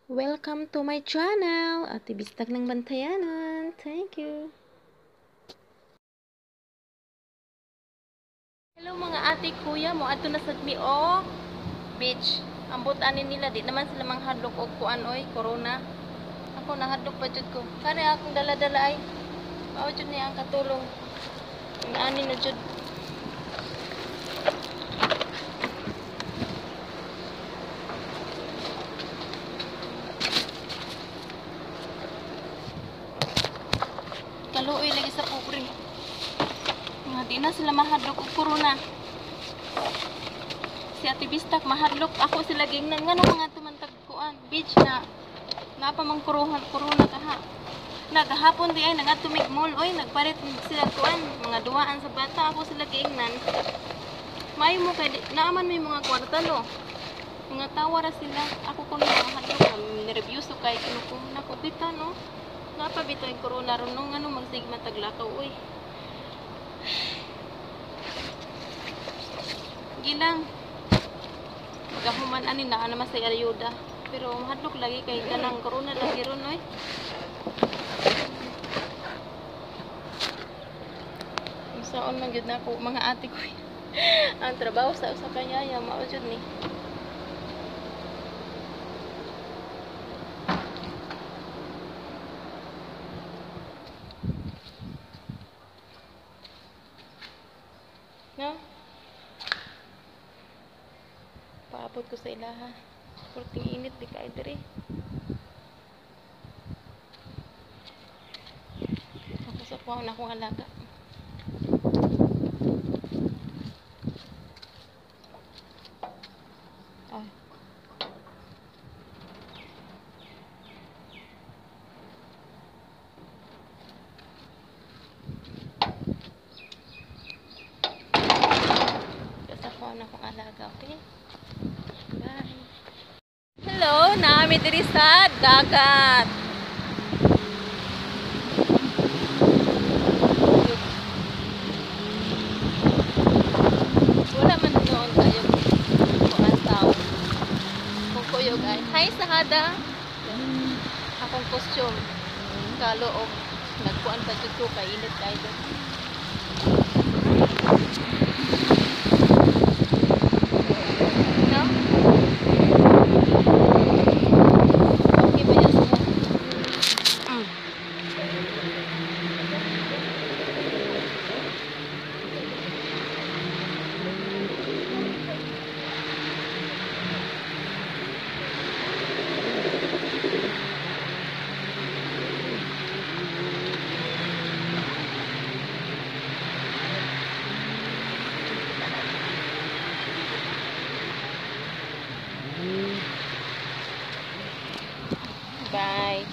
Welcome to my channel, Ate Bisdak ng Bantayanan. Thank you. Hello mga ate, kuya, mo adto na sad mi o beach. Ambot ani nila, di naman sila manghadlok og kuan oy, corona. Ako nahadlok pa jud ko. Kani akong dala-dala ay mao jud niya ang katulong. Ani na jud. Kaluoy lagi sa pobre. Nga di na sila mahadlok og corona. Si Ate Bistak mahadlok, ako sila gingnan ngano mga tumantag kuan beach na napa mang corona corona kaha. Nagahapon di ay nangadto mig mall oy, nagpalit sila kuan mga duwaan sa bata, ako sila giingnan. Maayo mo kay naaman may mga kwarta no. Mga tawa ra sila. Ako kuno mga hadlok ni-review so kay kinukum na ko bita no. Napa bitaw yung corona ron no, ngano magsigma taglakaw oy. Gilang magahuman ani naa naman sa ayuda. Pero mahadlok lagi kay kanang corona lagi ron oy. Unsaon man gyud nako mga ate ko. Ang trabaho sa usa ka yaya mao jud ni. No? Paabot ko sa ilaha. Purting init di kay diri. Ako sa kuha na akong alaga. Ay. Sa kuha na akong alaga, okay? Bye. Hello, naami diri sa dagat. Wala man noon kayo kuan tao. Kung kuyog ay hi Sahada. Akong costume kalo og nagkuan pa jud ko kay init kay do. No? Okay ba yan sila? Bye.